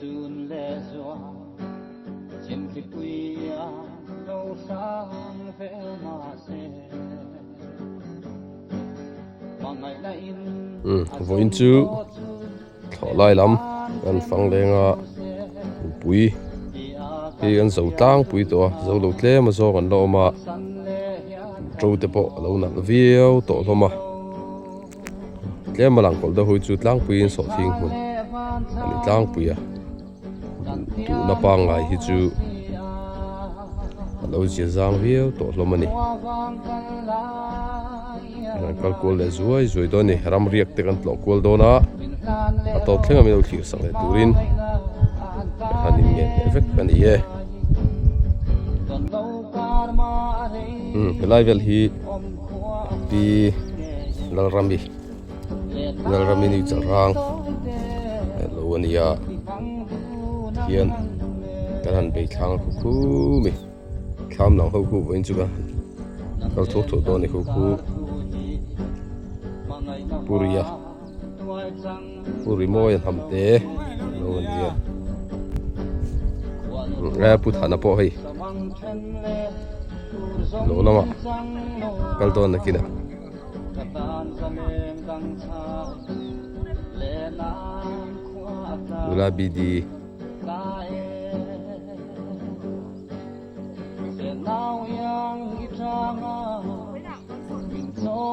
Umm vawiin chu thlawh lai lam kan fang leng a mipui hi an zo tlangpui tawh a zo lo tlem a zawng an la awm a to te pawh a lo nalh viau tawh hlawm a tlem a lang kawlh deuh hi chu tlangpuiin sawhthing hmun a ni tlangpui a. Duhna pangngai hi chu a lo zia zang viau tawh hlawm a ni. An kal kual leh zuai zuai dawn a ni. Ram riak te kan tlawh kual dawn a, a tawp thleng a min lo thlir sak leh turin kan han inngen leh vek a ni e. Umm helai vel hi Pi Lalrami. Lalrami ni chalrang lo a nia hian kan han bei thlang khu khu mi thlam lang ho khu vawiin chu ka kal thuak thuak dawn a ni khu khu Puria Puri mawi a hnam te lo a nia e Pu Thana pawh hei lo lamah kal dawn nakinah. Nula BD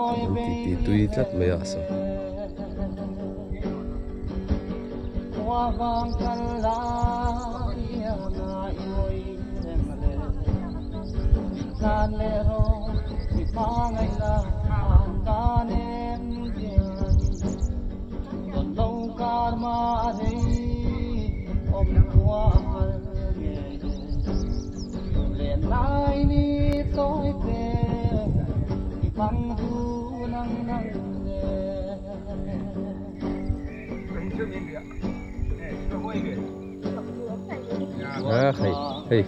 An titi tui tlat mai a saw. A hei hei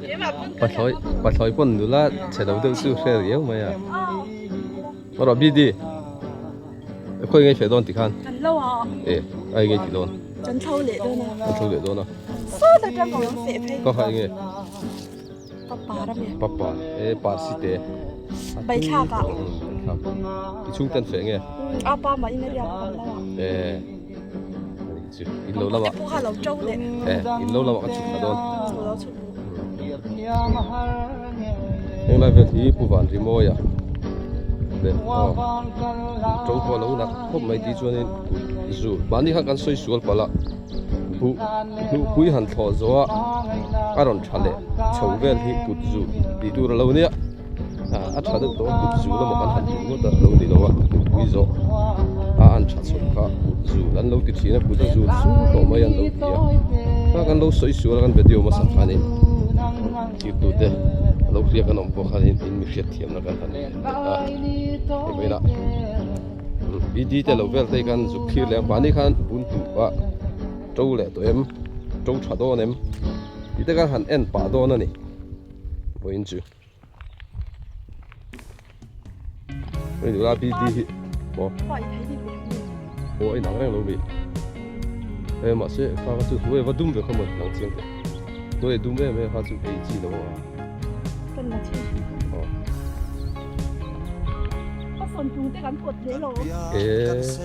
pathlawi pathlawi pawn nula chhe lo deuh chu hre riau mai a erawh bd khawi nge feh dawn ti khan e ai nge ti dawn kan thlo leh dawn a kan thlo leh dawn a sawt atang ka rawn feh phei ka khai nge papar a mi papar e par si te baithlak ah baithlak i chhung ten feh nge a pa mah in a riak kan lo a e chu in lo lama te pawh kha lo to leh e in lo lama ka chhuk thla dawn lo chhuk heng lai vel hi pu van rimawia leh aw to pawh lo nak khawp mai tih chuanin zu mahni khan kan sawi sual palh a buh hnuhpui han thlawh zawh a a rawn tha leh chho vel hi kut zu tih tur a lo nia a tha deuh tawh a kut zu lamah kan han tih ngawt a lo ni lo a hnuhpui zawh a an tha chho kha kut zu an lo ti thin a kut a zu chu tawh mai an lo ti a kha kan lo sawi sual a kan video hmasa khanin thirtute a lo hriak an awm pawh khanin in mi hriat thiamna kan han nei a hei vawiinah BD te lo vel te hi khan zuk thlir leh ang mahni khan bun tuh a to leh tawh em to tha dawn em tih te khan han en pah dawn a ni vawiin chu hei nula BD hi maw aw a inang reng lo mi e mahse kha kha chu hnuai va dum ve kha maw nang chiang teh hnuai dum em em kha chu ei chi lo a. E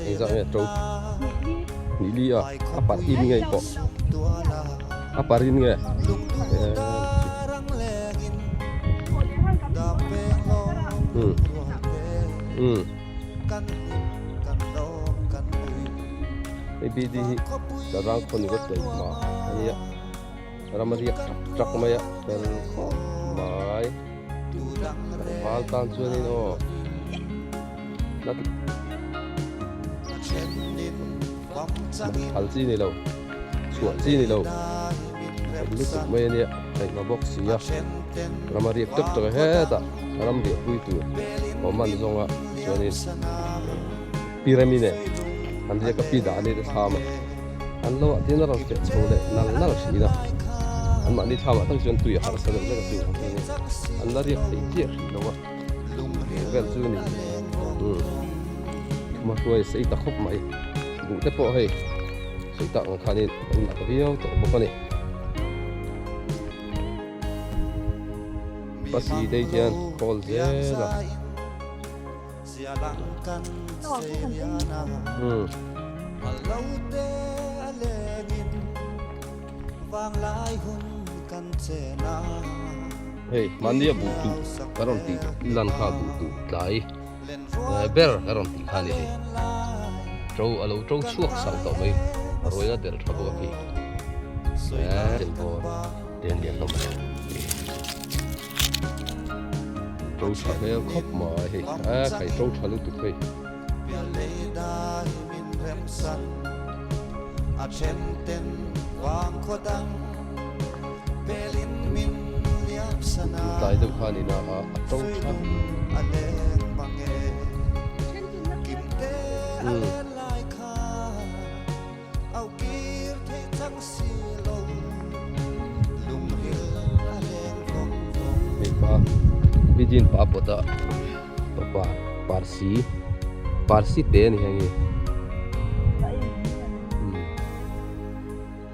engzah nge to ni li a a par in nge pawh a par in nge um um hei bd hi darang khaw ni vek ma ania. Ram a riak trak trak mai a fel khawp mai val tan chuanin aw phal chi ni lo chhuah chi ni lo lutuk mai ania ngaihna bawk si a ram a riak teuh teuh a hetah ram riah pui tur awm an zawng a chuanin pyramid e an riak a pi dah ani te thlam a. An lo ah tin a rawn feh chho leh nal nal thin a, an mahni thlamah tak chuan tui a harsa deuh hlek a chu ang hian an la riak thei chiah hrih lo a, eng vel chu ni umm thuma hruai sei ta khawp mai buh te pawh hei sawi tak ang khanin a lo nak viau tawh bawk a ni. Pasi te hian khawl zel a. Umm. Hei mahnia buh tuh ka rawn tih lan kha buh tuh tlai ber ka rawn tih kha a ni hei. To a lo to chhuak sang tawh mai ruaina tel tha bawk a khi. Eee bawr te an lian hlawm a ni. To tha hmel khawp mai hei a khai to tha lutuk hei. Tlai deuh khan ina a to tha. Mipa bidin pa pawt a papa parsi parsi te a ni heng hi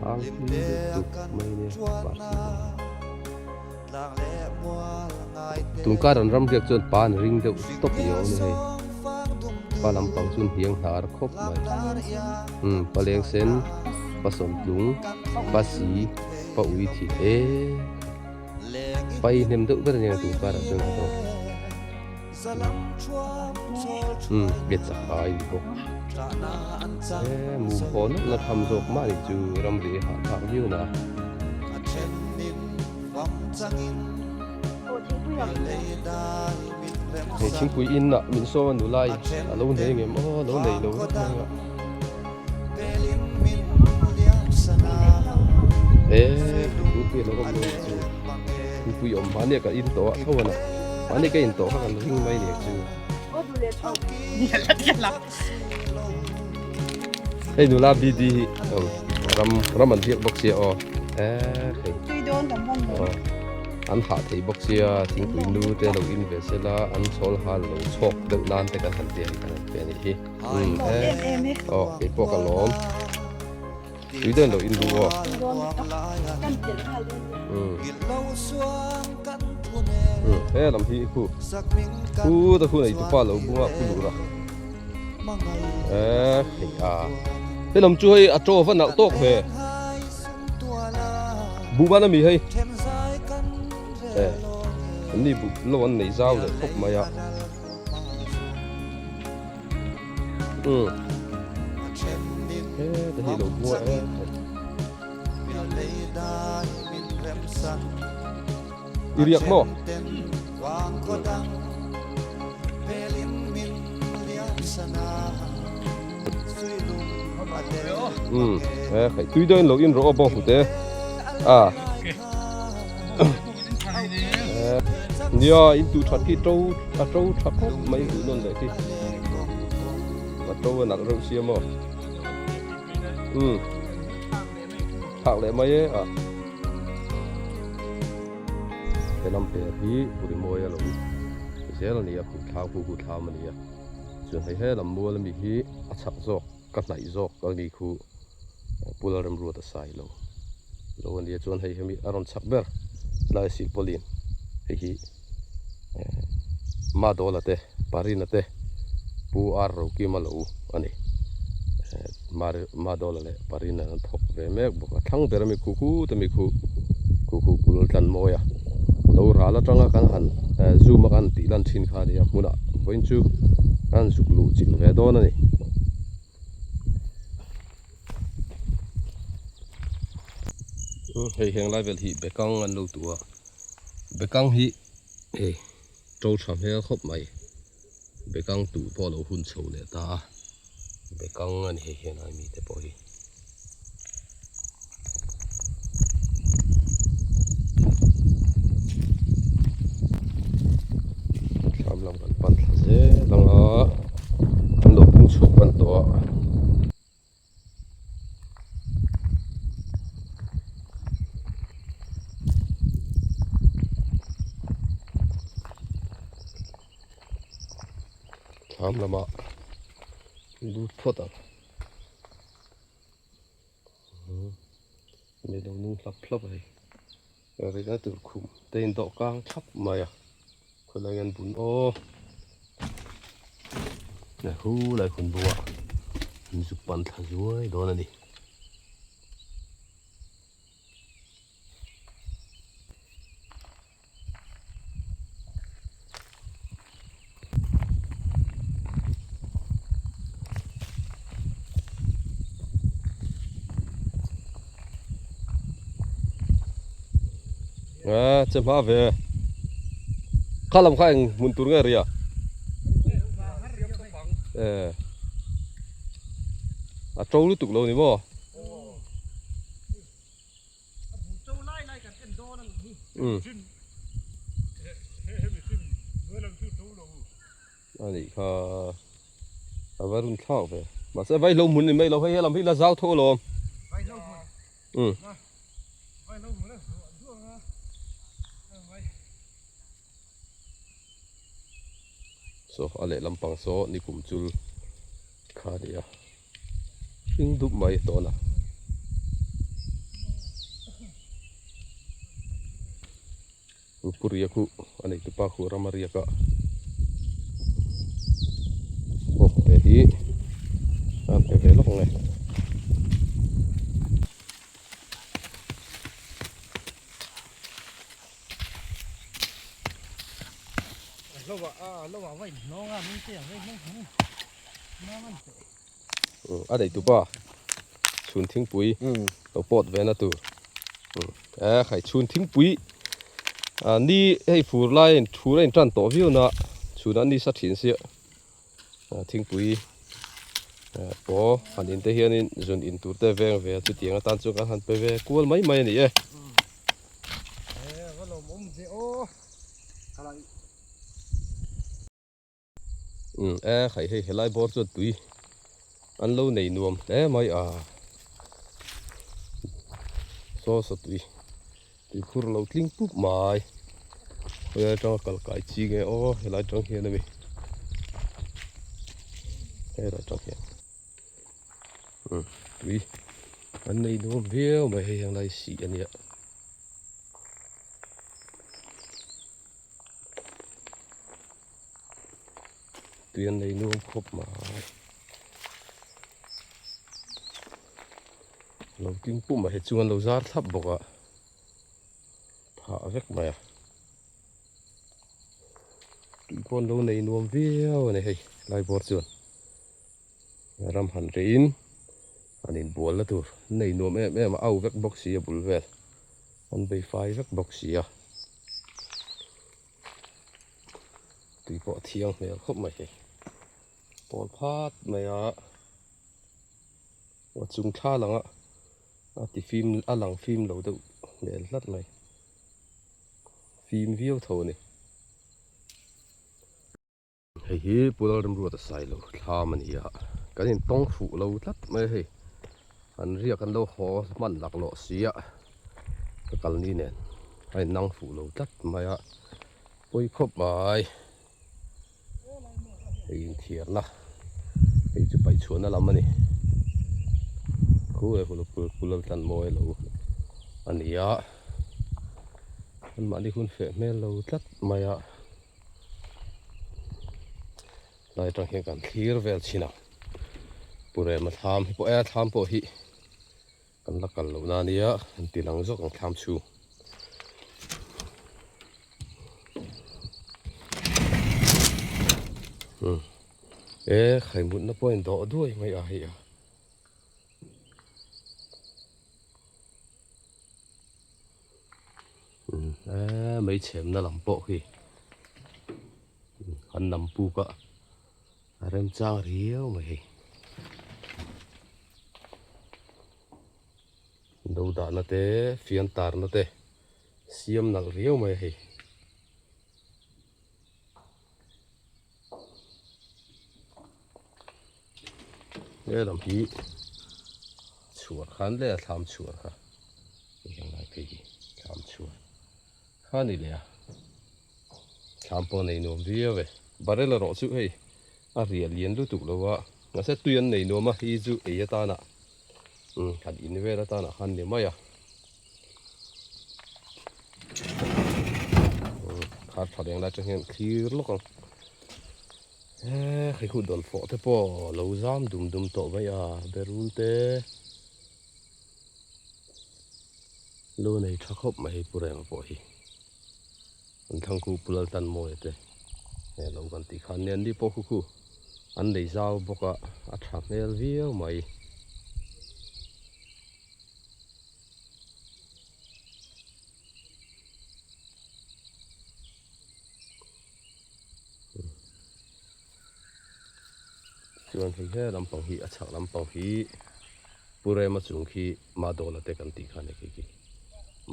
hang hi lutuk mai ania parsi te tun kar an ram riak chuan pa an ring deuh tawp ni awm a ni hei pa lampang chu an hniang hnar khawp mai umm pa leng sen pa sawmtlung pa si pa ui thi e pai hnem deuh ber ania tun karah chuan ka tawk umm ke chak ai ni bawk e mum haw nawlh na tham zawk mah ni chu ramri a hahthlak viau na. Hei thingpui in ah min sawm a nula i a lo nei ngem aw a lo nei lo vek mai a e thingpui a lo awm lo chu thingpui awm mahni a ka in tawh a tho a na mahni ka in tawh kha kan ring mai nia chu hei nula BD hi ram ram an biak bawk sia aw e hei an hah thei bawk sia thingpui nu te lo in ve sela an chhawl hal lo chhawk deuh nan te kan han ti a hei kan han pe a nih hi umm e aw kei pawh ka lawm tui dawn lo in ru aw umm umm he lam hi khu khu ta khu nei tupa lo bunga khu lura e hei a he lam chu hei a chaw va nalh tawk ve Buhban ami hei e an ni buh lo an nei zau leh khawp mai a umm heta hi lo buai e i riak maw umm he khai tui deuhin lo in rawh aw bawng hlute a nia in tuh that khi to a to tha khawp mai in tuh nawn leh khi a to a nalh reuh sia maw umm thlak leh mai e a. He lam per hi Purimawi a lo zel a ni a, khuhthlam khu khuhthlam a ni a. Chuan hei he lam mual ami hi a chhak zawk ka hnaih zawk a mi khu Pula remruat a sai lo lo a ni a. Chuan hei hemi a rawn chhak ber helai silpauline hei hi Madawla te Parina te Pu R Rokima lo a ni. Madawla leh Parina an thawk ve mek bawk a thlang ber ami khu khu te mi khu khu khu bul tlan mawi a lo ral atanga kan han zoom a kan tih lan thin kha a nia hmunah vawiin chu kan zuk luh chilh ve dawn a ni. Hei heng lai vel hi bekang an lo tuh a bekang hi hei to tha hmel khawp mai bekang tuh pawh a lo hun chho leh ta a bekang a ni hei hian ai mite pawh hi. Thlam lam kan pan thla zel ang a an lo pung chhuak hman tawh a. Thlam lamah lut phawt ang. Mi lo nung hlap hlap a hei. Rihna tur khum te in dawh kang thlap mai a khawilai hian bun aw leh hu lai hun bulah an zuk pan thla zuai dawn a ni. A che hma ve kha lam kha eng hmun tur nge ria e a to lutuk lo ni maw. A nih kha a va run thlak ve mahse vaihlo hmun ni mai lo hei helam hi la zau tho alawm umm. Saw a lehlam pang saw nikum chul kha a ni a. Hring dup mai tawn a. Pu riak hu a nei tupa khu ram a riak a. Bawk te hi a pe ve lawk nge. A nei tupa chhun thingpui lo pawt ve na tur e khai chhun thingpui ni hei fur lai in thur a in tan tawh viau na chhun an ni sa thin sia thingpui paw han in te hian in zun in tur te veng ve a chutiang atan chuan kan han pe ve kual mai mai a ni e. Umm e khai hei helai bawr chuan tui an lo nei nuam hle mai a saw saw tui tui khur lo tling pup mai khawi atanga kal kai chi nge aw helai atang hian ami helai atang hian umm tui an nei nuam viau mai hei helai sih ania. Tui an nei nuam khawp mai. Lo tin pum ah hi chuan lo zar thlap bawk a, phah vek mai a. Tui pawh an lo nei nuam viau a ni hei lai bawr chuan. Ram han rih in an inbual na tur an nei nuam em em a, au vek bawk si a bul vel. An bei fai vek bawk si a. Tui pawh a thiang hmel khawp mai hei. Pawl phat mai a, a chung thla lang a, a ti fim a lang fim lo deuh hmel hlat mai. Fim viau tho a ni. Hei hi Pu Lalremruata Sailo thlam a ni a, kan intawng fuh lo tlat mai a hei. An riak an lo haw hman laklawh si a, ka kal ni nen a innang fuh lo tlat mai a, pawi khawp mai. Hei inthiarna, hei chu paihchhuahna lam a ni. Khu leh hulu Pu Laltlanmawia lo a ni a, anmahni hun feh hmel lo tlat mai a. Lai atang hian kan thlir vel chhin a Purema thlam hi pawh e thlam pawh hi kan la kal loh na ania an ti lang zawk ang thlam chhung. E khaimutna pawh a indawh duai mai a hei a. Eee mai chhemna lam pawh khi an lam puk a a remchang riau mai hei do dahna te fian tarna te siam nalh riau mai hei. He lam hi chhuar khan le a thlam chhuar kha hei hian lai phei hi thlam chhuar kha a ni leh a thlam pawh a nei nuam viau e barrel erawh chu hei a riah lian lutuk lo a mahse tui an nei nuam a hi chu ei atana umm han in vel atana khan ni mai a. Khar tha reng lai atang hian thlir lawk ang. He hei hu dawn fawh te pawh lo zam dum dum tawh mai a berul te lo nei tha khawp mai hei pu Rema pawh hi an thlang khu pu Laltanmawia te he lo kan tih khan nia ni pawh khu khu an nei zau bawk a a tha hmel viau mai. Chuan hei he lampang hi a chhak lampang hi Pu Rema chung khi Madawla te kan tih kha a ni khi khi.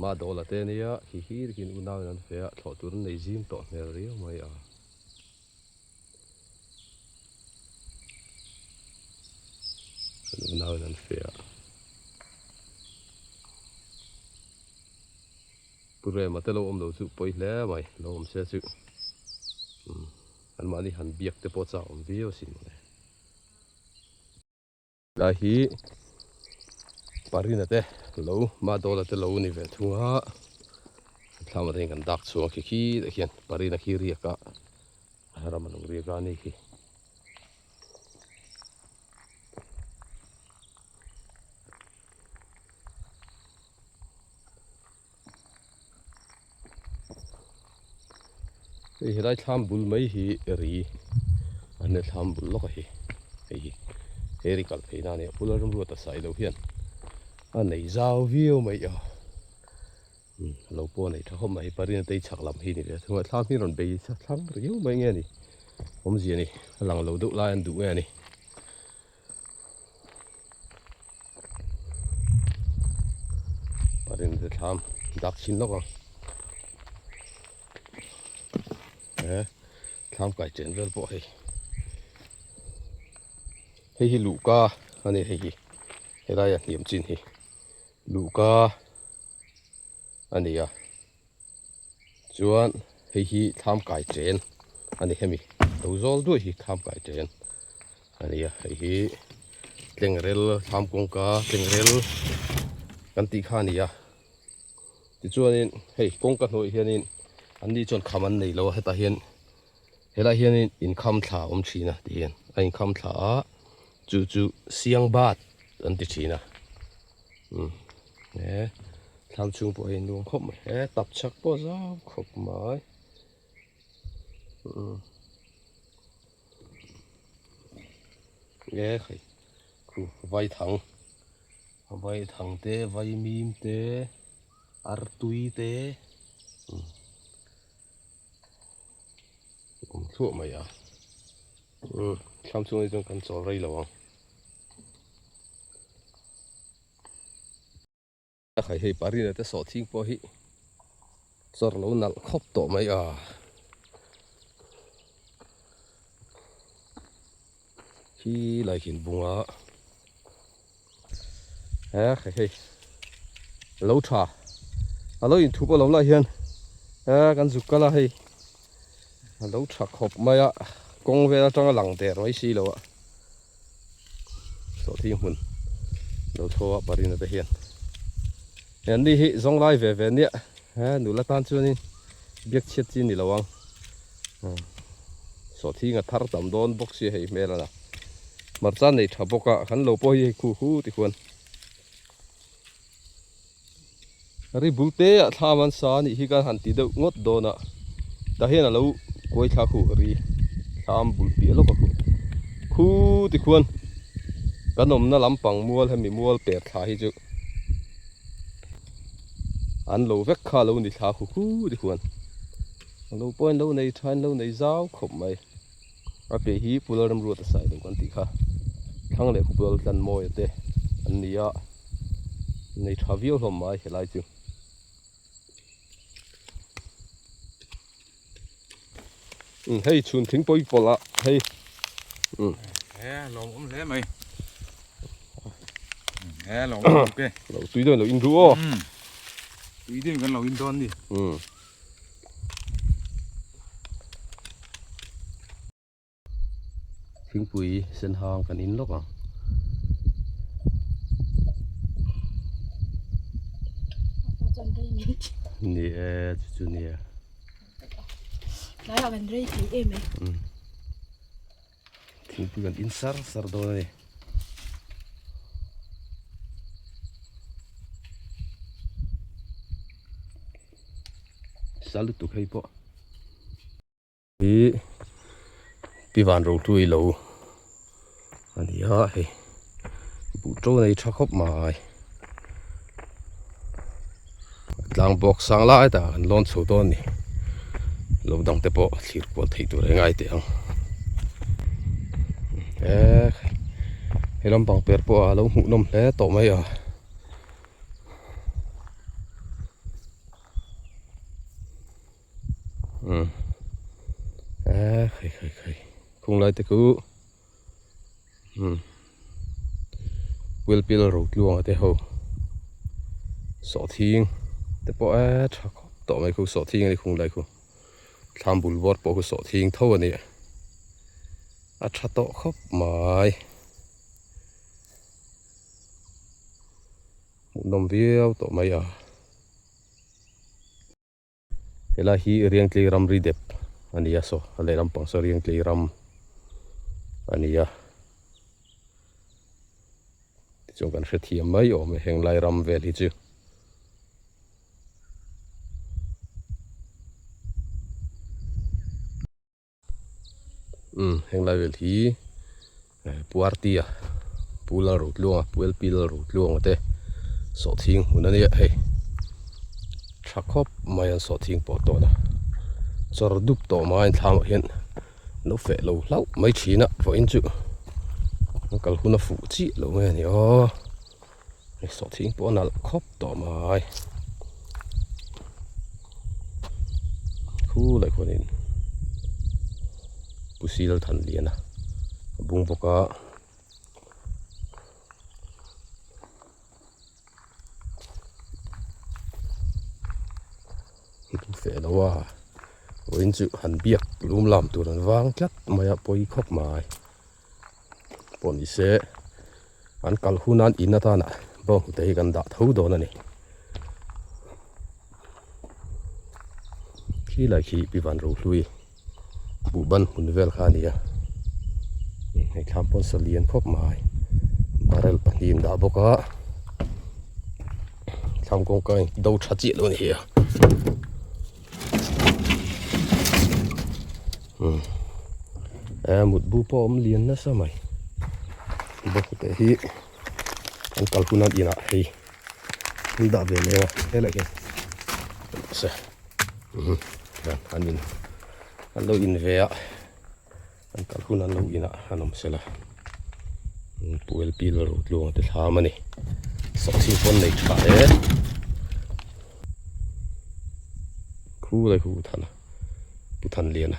Madawla te ania khi hi rikin unau in an fe a thlawh tur an nei zim tawh hmel riau mai a. Kan unau in an fe a. Pu Rema te lo awm lo chu pawi hle mai, lo awm se chu umm an mahni han biak te pawh chak awm viau asin mawle. Lai hi Parina te lo Madawla te lo ni ve thung a, thlam atangin kan dak chhuak khi khi tah khian Parina khi riak a ram a lo riak a ni khi. Hei helai thlam bul mai hi ri an nei thlam bul lawk a hi hei hi he ri kal phei na ania pula ram ruat a sai lo hian a nei zau viau mai a umm lo pawh a nei tha khawp mai hei parina te chhak lam hi ni ve thung a thlam hi rawn bei thlang riau mai nge ni awmzia ni a lang lo deuh lai an duh nge ni. Parin te thlam dak chhin lawk ang he thlam kai chen vel pawh hei hei hi luhka a ni hei hi helai a hniam chin hi luhka a ni a. Chuan hei hi thlam kai chen a ni hemi lo zawl duai hi thlam kai chen a ni a hei hi tlengrel thlam kawngka tlengrel kan tih kha a ni a tichuanin hei kawngka hnuaiah hianin an ni chuan kham an nei lo a hetah hian helaiah hianin inkham thla a awm thin a ti hian a inkham thla a chu chu siang bat an ti thin a. Umm he thlam chhung pawh hi nuam khawp mai he tap chhak pawh zau khawp mai umm e hei khu vai thang vai thang te vai mim te artui te umm awm thluah mai a umm thlam chhung hi chuan kan chawl rei lo ang. Hei hei parina te sawhthing pawh hi chawr lo nalh khawp tawh mai a. Khi lai khin bunga he hei hei lo tha a lo inthup alawm lah hian he kan zuk kal a hei a lo tha khawp mai a kawng vel atanga lang der mai si lo a. Sawhthing hmun lo tho a parina te hian he an ni hi zawng lai ve ve nia he nula tan chuanin biak chhiat chi ni lo ang sawhthing a thar tam dawn bawk sia hei hmel a hmarcha nei tha bawk a kan lo pawh hi hei khu khu ti khuan ri bul te ah thlam an sa anih hi ka han ti deuh ngawt dawn a tah hian alo kuai thla khu ri thlam bul piah lawk a khu khu ti khuan kan awmna lampang mual hemi mual per thla hi chu an lo vek kha alo ni thla khu khu ti khuan alo pawh in lo nei tha in lo nei zau khawp mai a piah hi Pulal Remruata Sailo kan tih kha thlang leh Khupulal Tlanmawia te an ni a. Nei tha viau hlawm mai helai chu. Um hei chhun thing pawi pawlh a hei um. He lawm awm hle mai. He lawm awm ke. Lo tui dawn lo in ru aw. Tui dawn kan lo in dawn ni. Um. Thingpui sen hang kan in lawk ang. Ni e chu chu nia. Tlaiah kan rei thei em e. Thingpui kan in sar sar dawn a ni. Sa lutuk hei pawh. Hi pi van ro hlui lo a ni a hei buh to nei tha khawp mai tlang bawk sang lai tak an lawn chho dawn a ni lo dang te pawh thlir kual theih tur eng ai teh ang eh he lampang per pawh a lo hmuh nawm hle tawh mai a. Um eh khai khai khai khung lai te khu um puilpil ro tluanga te ho sawhthing te pawh eh tha khawp tawh mai khu sawhthing a ni khung lai khu thlam bul bawr pawh khu sawhthing tho a ni a tha tawh khawp mai. Hmuhnawm viau tawh mai a. Helai hi Riangtlei ramri dep a ni a saw a lehlam pang saw Riangtlei ram a ni a tichuan kan hrethiam mai awm e heng lai ram vel hi chu. Umm heng lai vel hi Puartia Pu Lalrotluanga Pu LP Lalrotluanga te sawhthing hmun a nia hei tha khawp mai an sawhthing pawh tawn a chawr dup tawh mai an thlam ah hian lo feh lo hlauh mai thin a vawiin chu an kal hun a fuh chiah lo nge ni aw hei sawhthing pawh a nalh khawp tawh mai khulai khuanin Pu Sil Thanliana a bung bawk a. Feh lo a vawiin chu han biak lum lam tur an vang tlat mai a pawi khawp mai. Pawh ni se an kal hun an in atana bawnghnute hi kan dah tho dawn a ni. Khi lai khi pi van ro hlui buh ban hmun vel kha a ni a hei thlam pawn sa lian khawp mai barrel pahnih an dah bawk a thlam kawngka in do tha chiah lo a ni hi a. Umm eh mutbu pawh a awm lian nasa mai bawk te hi an kal hun an inah hei an dah ve mai a helai hian se umm hian an in an lo in ve a an kal hun an lo inah an awm sela puel pil ro tluang te thlam a ni sawhchhing pawn nei tha e khulai hu than a. Pu Thanliana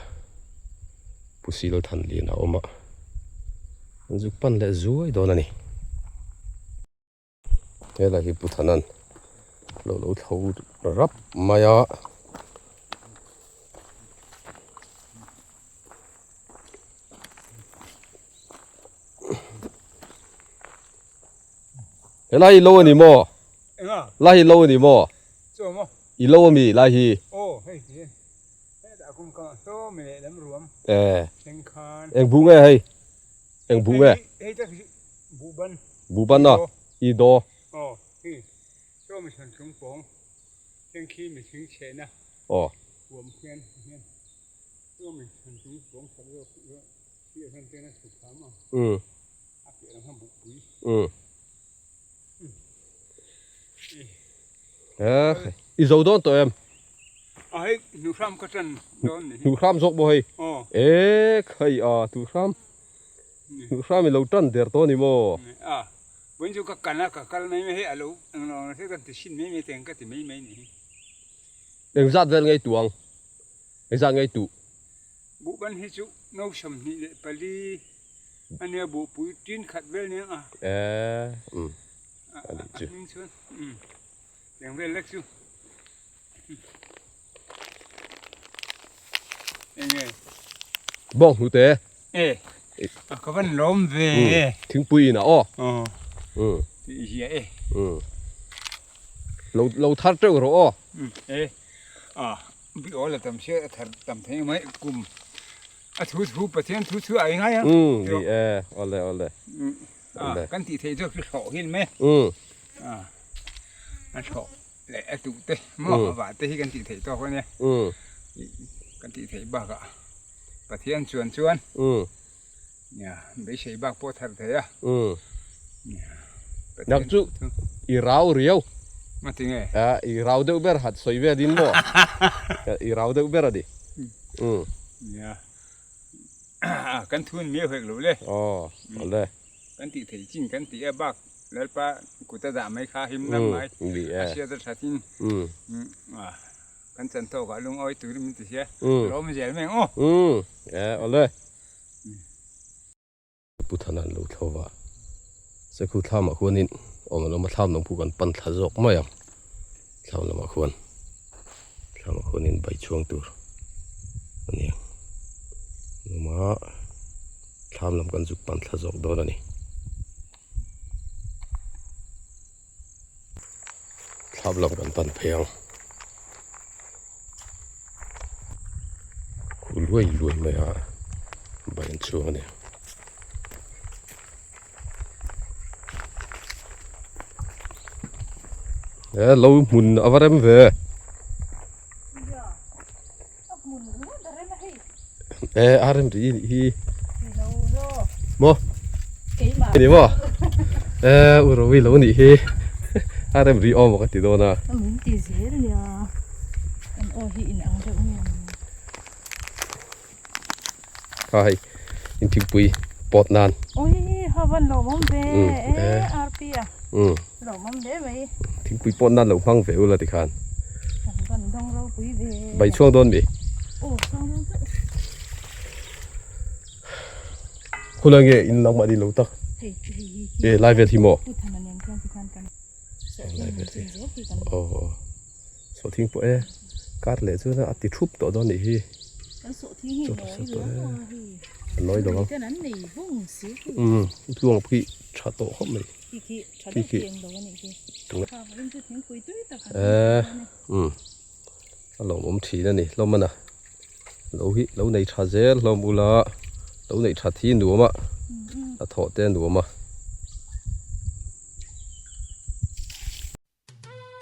Pu Sil Thanliana a awm a an zuk pan leh zuai dawn a ni helai hi Pu Thanan lo lo thlo rap mai a. Helai hi lo a ni maw? Enga? Lai hi lo a ni maw? Chu maw? I lo a mi lai hi? Aw hei ti hetah kum ka saw mi leh lam ruam. Eh. Thleng khan. Eng buh nge hei? Eng buh nge? Hei tak hi buh ban. Buh ban a? I do. Aw hei saw mi thlan chung pawng thleng khi mi thing chhehna. Aw. Huam khian hian saw mi thlan chung pawng sak zawk khi hian ten a chhuk tham a. Um. A piah lam khan buh pui. Um. I zo dawn tawh em? A hei hnuhram ka tan dawn ni. Hnuhram zawk maw hei? Aw. E khai a hnuhram. Hnuhram i lo tan der tawh a ni maw? A vawiin chu ka kan a ka kal mai mai hei a lo englo se kan ti hrin mai mai teng ka ti mai mai ni hi. Engzat vel ngei tuh ang? Engzat ngei tuh? Buhban hi chu no 24 a nia buhpui tin khat vel nia a. E um a nih chu. A hming chuan um eng vel lek chu. Enge. Bawng hnute. E a ka van lawm ve. Thingpui in a aw. Aw. Um. Ti zia e. Um. Lo lo thar teuh rawh aw. Um e a. Bi awl a tam sia a thar tam thei mai kum a thu thu Pathian thu chu a ingai a. Umm ni e awle awle. A kan tih theih zawk chu hlawh hin mai a. A hlawh leh a tuh te maw a vah te hi kan tih theih tawk a nia. Kan tih theih bakah Pathian chuan chuan beisei bak pawh thar thei a. Nak chu i rau riau. Ngati nge? A i rau deuh ber hat sawi vel in maw? I rau deuh ber a ni. Nia. Kan thun miau hek lo le. Aw, awle. Kan tih theih chin kan tih a bak Lalpa kut a dah mai kha him lam mai. A hriat a that in. Kan chan tawk ah lungawi turin min ti sia. Lawm zel mai ang aw. E, awle. Pu Thana an lo thlo va, Sekhu thlamah khuanin awm an awm a, thlam lam khu kan pan thla zawk mai ang, thlam lamah khuan thlamah khuanin bai chhuang tur a ni ang, an awm a, thlam lam kan zuk pan thla zawk dawn a ni. Thlam lam kan pan phei ang, khu luai luai mai a bai an chhuang a ni. He lo hmun a va rem ve. E a rem ri nih hi. Maw? Ni maw? E u Rovi lo nih hi. A rem ri awm ka ti dawn a. Min ti zel nia. Kan aw hi in ang deuh nge. Kha hei in thingpui pawt nan. Ui ha van lawmawm ve e RP a. Lawmawm hle mai. Thingpui pawt nan lo hmang ve ula tikhan. Kan van dawng ropui ve. Bai chhuang dawn mi? Aw chhuang dawn chiah. Khulai nge in lang mahni lo tak. Hei hei hi. E lai vel hi maw? Pu Thana nen khian tikhan kan Lai vel hi. Aw aw. Sawhthing pawh e kar leh chuan a ti thup tawh dawn nih hi. Kan sawhthing hi nawi lo a hei. A nawi lo ang. Ten an nei vung si. Umm tluang khi tha tawh khawp mai. Khi khi tha deuh khi eng lo a nih khi. Kha vawiin chu thingpui tui tak an e umm a lawmawm thin a ni hlawm a na lo hi lo nei tha zel hlawm ula lo neih that hi nuam a a thawh te a nuam a.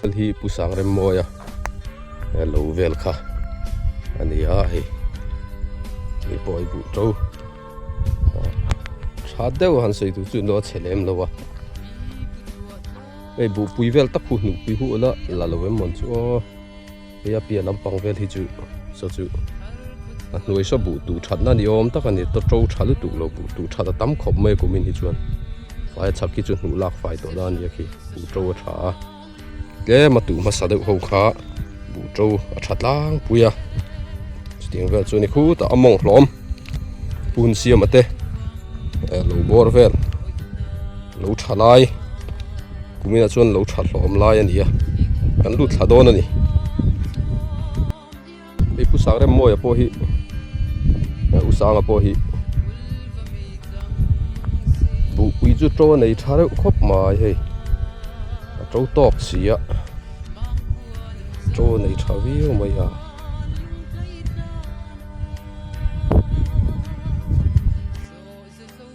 Hel hi Pu Sangremmawia lo vel kha a ni a hei hei pawh i buh to tha deuh han sawi tur chu no a chhe lem lo a hei buhpui vel tak hu hnuhpui hu la la lo em mawn chu aw hei a piah lampang vel hi chu saw chu a hnuai saw buh tuh thatna ni awm tak a ni to tha lutuk lo buh tuh that a tam khawp mai a kumin hi chuan fai a chhak hi chu hnuh lak fai tawh dan a nia khi buh to a tha a tlem a tuh hmasa deuh ho kha buh to a tha tlangpui a chutiang vel chuan i khutah a mawng hlawm pun siam a te lo bawr vel lo tha lai. Kuminah chuan lo tha hlawm lai a ni a, kan lut thla dawn a ni. Hei Pu Sangremmawia pawh hi U Sanga pawh hi buhpui chu to a nei tha reuh khawp mai hei a to tawk si a to a nei tha viau mai a.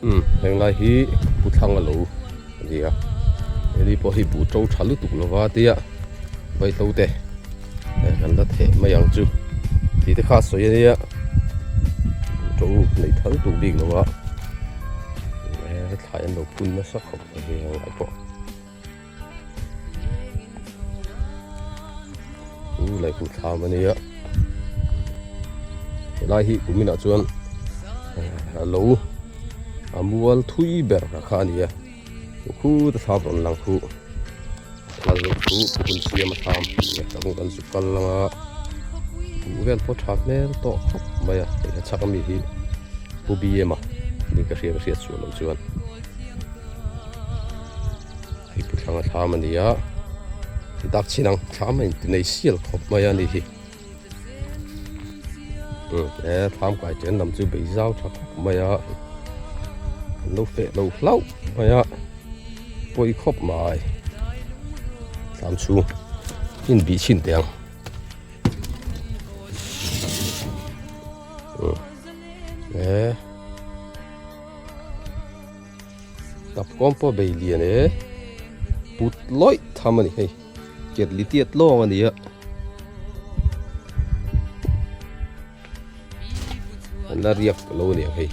Umm henglai hi pu thlang a lo a ni a heni pawh hi buh to tha lutuk lova tia vaihlo te eh kan la theh mai ang chu tih te kha a sawi a nia buh to neih tha lutuk bik lo a eh thlai an lo phun nasa khawp mai hei henglai pawh u lehkhu thlam a nia helai hi kuminah chuan a lo a mual thui ber kha a ni a khuta thlam rawn lang khu thla zawk chu hun siam a thlam a ni a tah kan zu kal ang a buh vel pawh tha hmel tawh khawp mai a hei a chhak ami hi pu bm a ni ka hria ka hriat suah loh chuan. Hei pu thlanga thlam a ni a dak chin ang thlam a inti nei sial khawp mai a ni hi umm he thlam kai chen lam chu bei zau tha khawp mai a an lo feh lo hlauh mai a pawi khawp mai thlam chhung in bih chhin teh ang. Tap kawm pawh bei lian e. Put lawih tham a ni hei. Ketli tiat lawng a ni a. An la riak lo a ni ang hei.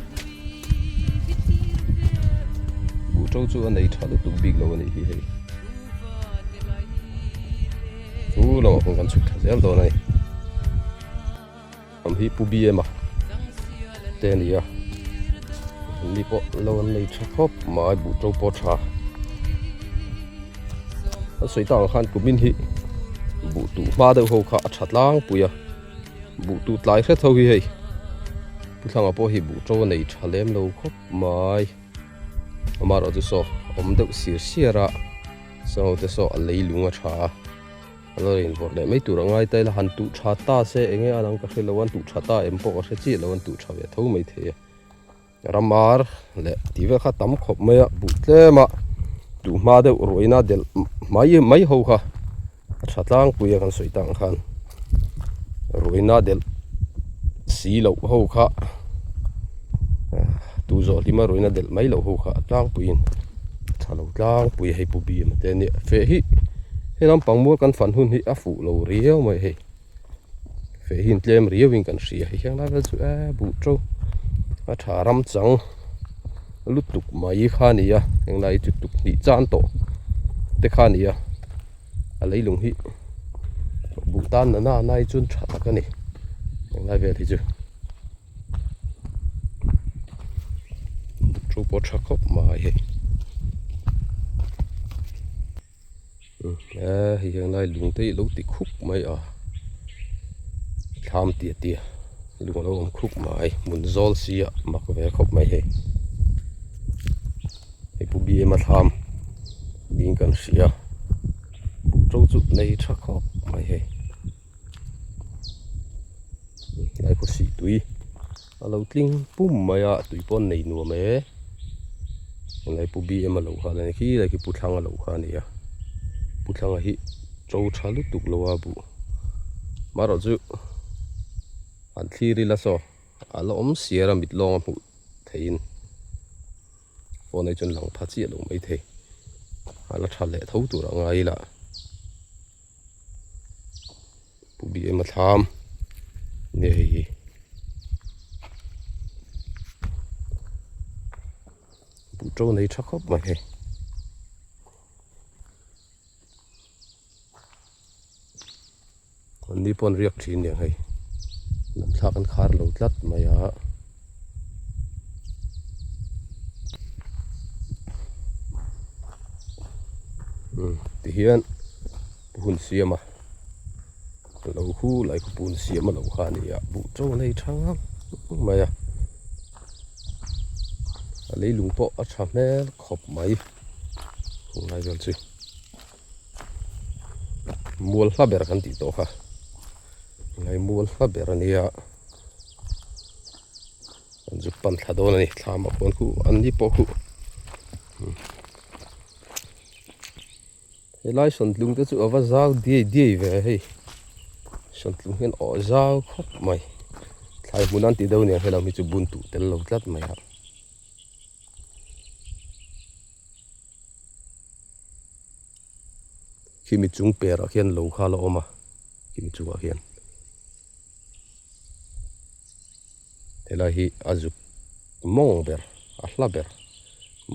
Buhṭo chu a nei ṭha lutuk bik lo a nih hi hei. Chu lamah pawh kan chhuk thla zel dawn a ni. Am hi Pu BM a te a ni a an ni pawh lo an nei tha khawp mai buh to pawh tha an sawi tak ang khan kumin hi buh tuh hma deuh ho kha a tha tlangpui a buh tuh tlai hret ho hi hei pu thlanga pawh hi buh to a nei tha lem lo khawp mai amaherawhchu saw awm deuh sir siar a saw te saw a leilung a tha a. A lo invawrh leh mai tur a ngai ta ila han tuh tha ta se enge a lang ka hre lo a an tuh tha ta em pawh ka hre chiah lo an tuh tha ve tho mai thei a ramar leh tih vel kha tam khawp mai a buh tlem a tuh hma deuh ruaina delh mai mai ho kha a tha tlangpui a kan sawi tak ang khan ruaina delh si loh ho kha tu zawh hlima ruaina delh mai loh ho kha a tlangpuiin a tha lo tlangpui a hei pu bim te ania feh hi hei lampang mual kan fan hun hi a fuh lo riau mai hei feh hi in tlem riau in kan hria hei hian lai vel chu eee buh to a tha ram chang lutuk mai kha a ni a englai chu tuk hnih chan tawh te kha a ni a a leilung hi buh tan nana nai chuan tha tak a ni englai vel hi chu. Thu pawh tha khawp mai hei e hei hian lai lung te hi lo ti khup mai a thlam tia tia lung a lo awm khup mai hmun zawl si a mak ve khawp mai hei hei pu bm a thlam ding kan hria buh to chu nei tha khawp mai hei. Lai khaw sih tui a lo tling pum mai a tui pawh an nei nuam e helai pu bm a lo kha a ni khi lai khi pu thlang a lo kha a ni a pu thlanga hi to tha lutuk lo a buh marawh chu an thlir ila saw a la awm siar a mit lawng a hmuh theihin phone ah chuan lang pha chiah lo maithei a la tha leh tho tur a ngai ila. Pu BM a thlam nia hei hi buh to nei tha khawp mai hei an ni pawh an riak thin nia hei lam thlak an khar lo tlat mai a. Tihian hun siam a lo khu lai khaw pun siam a lo kha a ni a buh to nei tha ngang mai a a leilung pawh a tha hmel khawp mai hunlai vel chu mual hla ber kan tih tawh kha ngai mual hla ber a nia. An zuk pan thla dawn a ni thlam ah khuan khu an ni pawh khu helai sawntlung te chu a va zau diai diai ve hei sawntlung hian awh zau khawp mai thlai hmun an tih deuh nen helam hi chu bun tuh tel lo tlat mai a. Khimi chung perah khian lo kha la awm a khimi chungah khian. Helai hi a zuk mawng ber a hla ber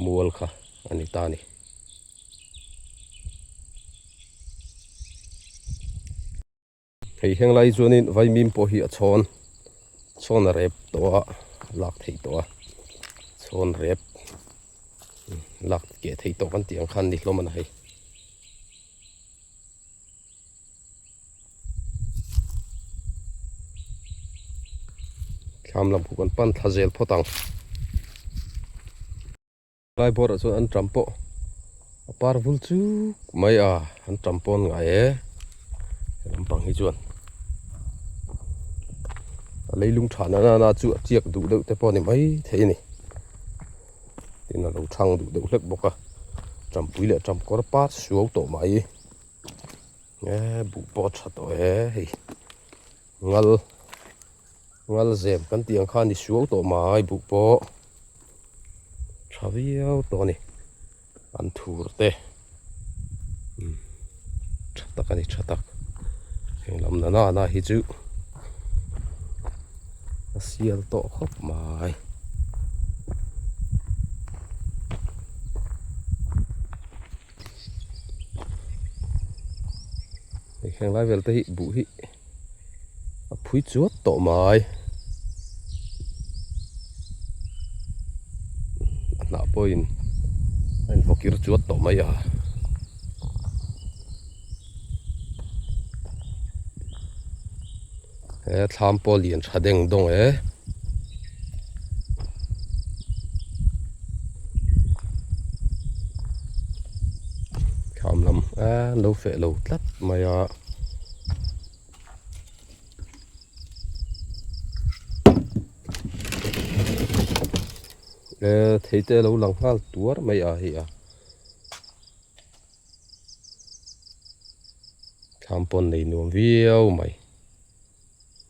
mual kha a ni ta a ni. Hei henglai chuanin vaimim pawh hi a chhawn chhawn a rep tawh a lak theih tawh a chhawn rep lak keh theih tawh kan tih ang khan ni hlawm a ni hei. Thlam lam khu kan pan thla zel phawt ang. Lai bawr ah chuan an tam pawh a par vul chuk mai a an tam pawh an ngai e he lampang hi chuan a leilung tha na na chu a chiak duh deuh te pawh a ni mai thei a ni tin a lo thang duh deuh hlek bawk a tampui leh tam kawr par suau tawh mai. E buh pawh a tha tawh e hei ngal ngal zem kan tih ang khan i suau tawh mai buh pawh tha viau tawh a ni. An thur te umm tha tak a ni tha tak heng lam na na hi chu a sial tawh khawp mai. Heng lai vel te hi buh hi a phui chuat tawh mai a hnah pawhin a invaw kir chuat tawh mai a he thlam pawh lian tha deng dawng e. Thlam lam an lo feh lo tlat mai a. E thei te lo lang nghal tuar mai a hei a thlam pawn nei nuam viau mai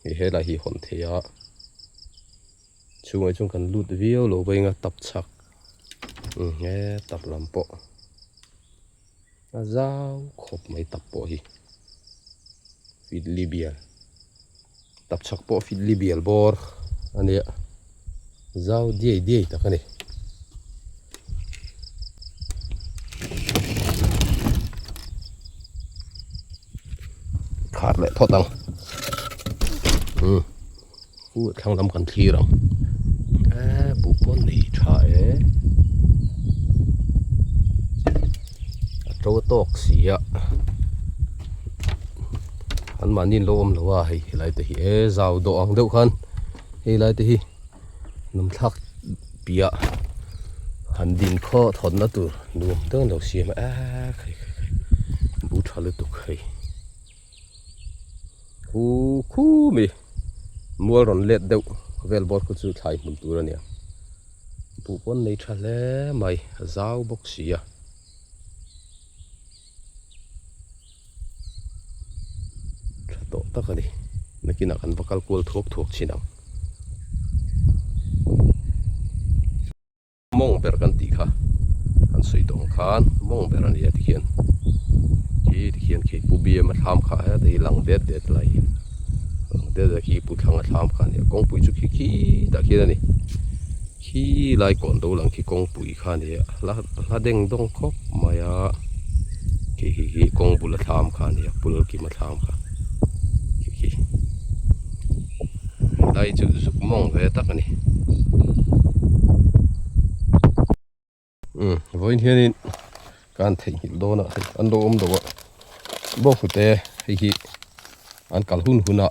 hei helai hi hawn thei a chhungah chuan kan lut viau lo vainga tap chhak he tap lam pawh. A zau khawp mai tap pawh hi fitli bial tap chhak pawh fitli bial bawr a nia zau diai diai tak a ni. Khar leh phawt ang umm u thlang lam kan thlir ang eee buh pawn nei tha e a to tawk si a an mahni an lo awm lo a hei helai te hi e zau dawh ang deuh khan hei lai te hi hnam thlak piah han din khaw thawnna tur nuam deuh an lo siam a eee khai khai khai buh tha lutuk hei. Khu khu mi mual rawn let deuh vel bawr khu chu thlai hmun tur a nia buh pawn nei tha hle mai a zau bawk si a. Tha tawh tak a ni nakinah kan va kal kual thuak thuak thin ang. Mawng ber kan tih kha kan sawi tawh ang khan mawng ber a nia tikhian khi tikhian khi pu biam a thlam kha heta hi lang det det lai hi lang det det khi pu thlang a thlam kha a nia kawngpui chu khi khi tah khian a ni khi lai kawn do lang khi kawngpui kha a nia hla hla deng dawng khawp mai a khi khi khi kawng bul a thlam kha a nia pul kim a thlam kha khi khi Helai chu zuk mawng ve tak a ni. Umm vawiin hianin ka han theihnghilh dawn a hei an lo awm lo a bawnghnute hei hi an kal hun hun a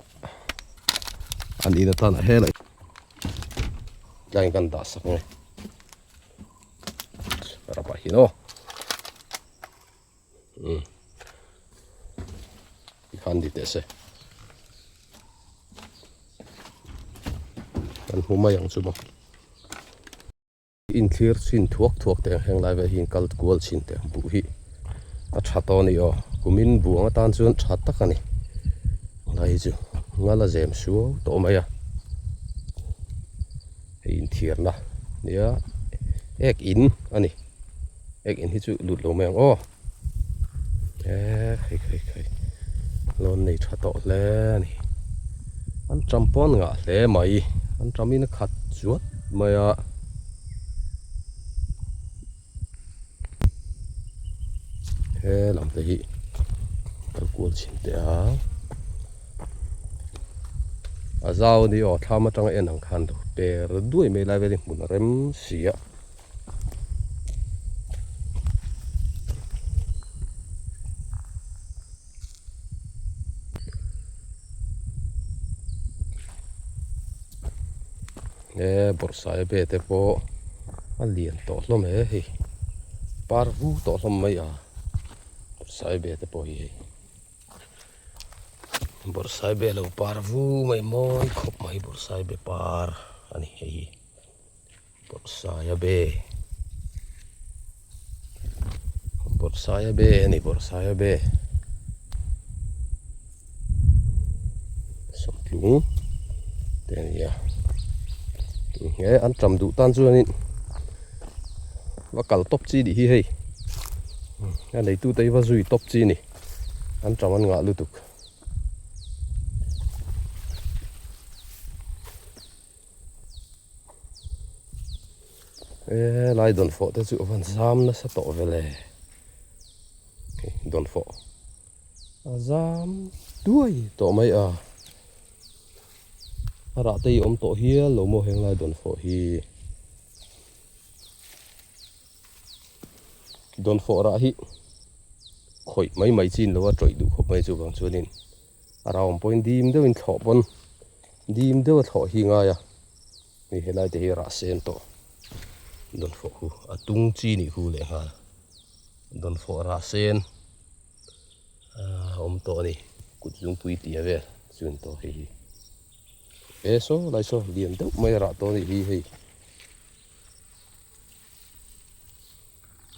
an in atan a helai tlaiin kan dah sak nge rap ah hian aw umm tikhan ni teh se kan hmu mai ang chu maw inthlir chhin thuak thuak teh ang heng lai vel hi in kal kual chhin teh ang buh hi a tha tawh a ni aw kumin buang atan chuan tha tak a ni lai hi chu ngal a zem suau tawh mai a hei inthiarna nia ek in a ni. Ek in hi chu lut lo mai ang aw eee hei hei hei lawn nei tha tawh hle a ni an tam pawn ngah hle mai an tam in a khat chuat mai a he lam te hi kal kual chhin teh a a zau a ni aw thlam atanga en ang khan lo per duai mai lai vel hi hmun a rem si a. He bawrhsai be te pawh a lian tawh hlawm e hei par vu tawh hlawm mai a bawrhsai be te pawh hi hei bawrhsai be lo par vu mai mawi khawp mai bawrhsai be par a ni hei hi. Bawrhsaia be Bawrhsaia be a ni Bawrhsaia be Sawmtlung te a ni a he an tam duh tan chuanin va kal tawp chi tih hi hei. A neitute hi va zui tawp chi a ni. An ṭam an ngah lutuk. E lai dawnfawh te chu a van zam nasa tawh vel e. Dawnfawh a zam duai tawh mai a. A rah te hi awm tawh hial lo maw heng lai dawnfawh hi. Dawnfawh rah hi khawih mai mai chin lo a tawih duh khawp mai chuvang chuanin a rah awm pawhin dim deuhin thlawh pawn dim deuha thlawh hi ngai a hei helai te hi rah sen tawh dawnfawh khu a tung chi nih khu leh nghal dawnfawh rah sen a awm tawh a ni kut zungpui tia vel chu an tawh hei hi e saw lai saw lian deuh mai a rah tawh a nih hi hei.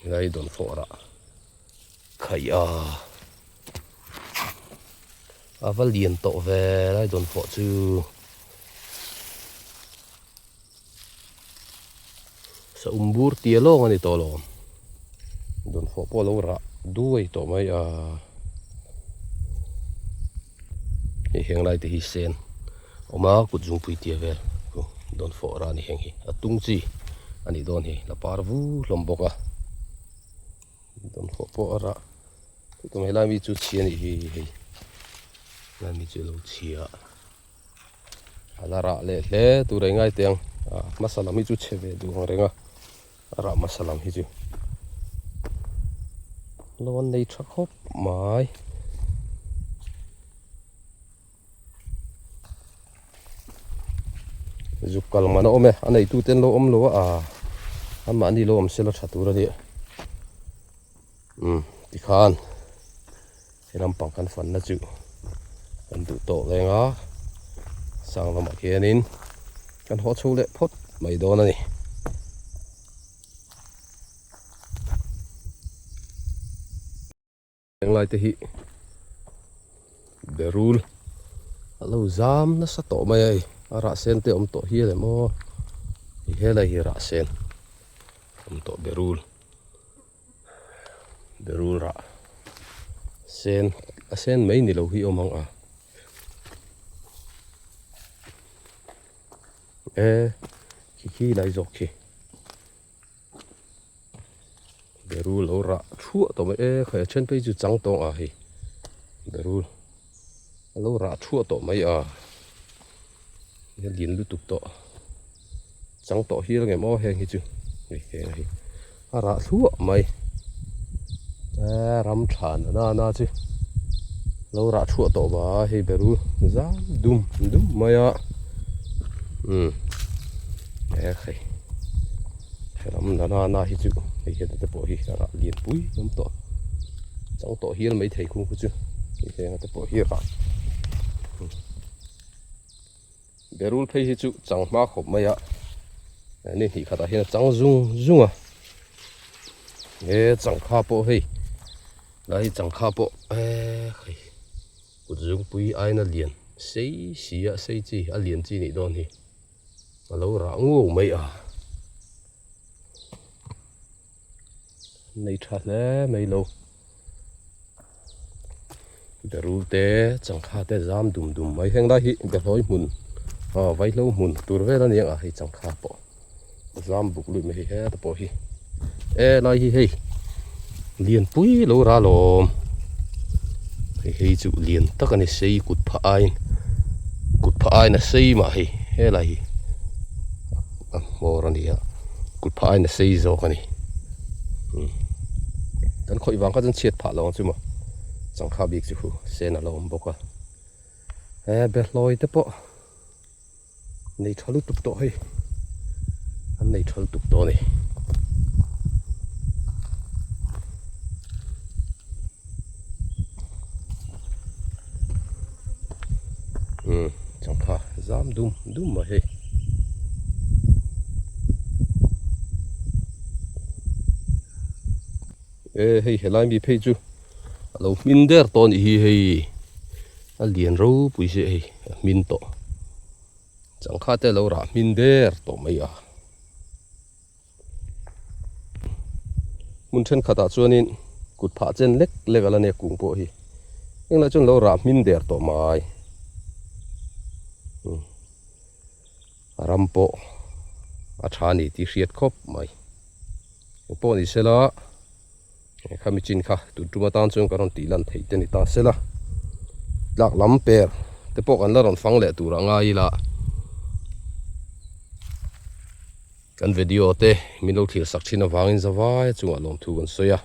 Helai dawn fawh rah khaih a a va lian tawh ve helai dawn fawh chu saum bur tia lawng a ni tawh lo dawn fawh pawh a lo rah duai tawh mai a hei heng lai te hi sen awm a kut zungpui tia vel chu dawn fawh rah a ni heng hi a tung chi a nih dawn hi la par vu hlawm bawk a dawn fawh pawh a rah tum helai mi chu chhia a nih hi hei helai mi chu a lo chhia a la rah leh hle tur a ingai teh ang a hmasa lam hi chu chhe ve duh ang reng a a rah hmasa lam hi chu lawn nei tha khawp mai. Zuk kal man a awm e a neitu te an lo awm lo a anmahni lo awm sela tha tur a nia umm tikhan he lampang kan fanna chu kan duh tawh reng a sang lamah khianin kan haw chho leh phawt mai dawn a ni. Henglai te hi berul a lo zam nasa tawh mai a hei a rah sen te awm tawh hial em aw hei helai hi rah sen awm tawh berul berul rah sen a sen mai ni lo hi awm ang a e khi khi lai zawk khi. Berul lo rah thuah tawh mai e khai a then phei chu chang tawng a hei berul a lo rah thuah tawh mai a a lian lutuk tawh chang tawh hial ang em aw heng hi chu hei heng hi a rah thluah mai e ram tha na na chu lo rah thuah tawh va hei berul zam dum dum mai a umm e khai. Helam na na na hi chu hei hian te pawh hi a rah lian pui awm tawh chang tawh hial mai thei khung khu chu hei heng te pawh hi a rah berul phei hi chu chang hma khawp mai a ni hnih khatah hian a chang zung zung a he changkha pawh hei lai hi changkha pawh eh hei kut zungpui aina lian sei si a sei chi a lian chi nih dawn hi. A lo rah nguau mai a. Nei tha hle mai lo. Berul te changkha te zam dum dum mai heng lai hi behlawi hmun aw vaihlo hmun tur vel a ni ang a hei changkha pawh zam buk luih mai hi heta pawh hi e lai hi hei lianpui lo rah alawm hei hei chu lian tak a ni sei kut phah aiin kut phah aiin a sei mah hei helai hi a hmawr a ni a kut phah aiin a sei zawk a ni umm kan khawih vang kha chuan chhiat phah lo ang chu maw changkha bik chu hu sen a lo awm bawk a he behlawi te pawh. Nei tha lutuk tawh hei an nei tha lutuk tawh a ni. Umm changkha zam dum dum mai hei. E hei helai mi phei chu a lo hmin der tawh a nih hi hei. A lian ropui se hei a hmin tawh changkha te a lo rah hmin der tawh mai a hmun thenkhatah chuanin. Kut phah chen lek lek a la nia kung pawh hi. Englah chuan lo rah hmin der tawh mai. A ram pawh a tha a ni tih hriat khawp mai. Eng pawh ni sela khami chin kha tun tum atan chuan ka rawn tih lan theih te ni ta sela. Tlak lam per te pawh kan la rawn fang leh tur a ngai ila. Kan video te min lo thlir sak thin avangin zavai chungah lawmthu kan sawi a.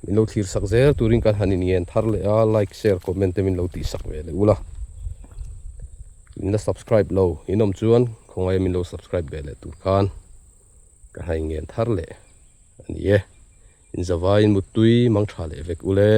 Min lo thlir sak zel turin kan han inngen thar leh a, like, share, comment te min lo tih sak ve leh ula. Min la subscribe lo in awm chuan khawngaia min lo subscribe ve leh tur khan ka han inngen thar leh a ni e. In zavaiin muttui mang tha leh vek ule.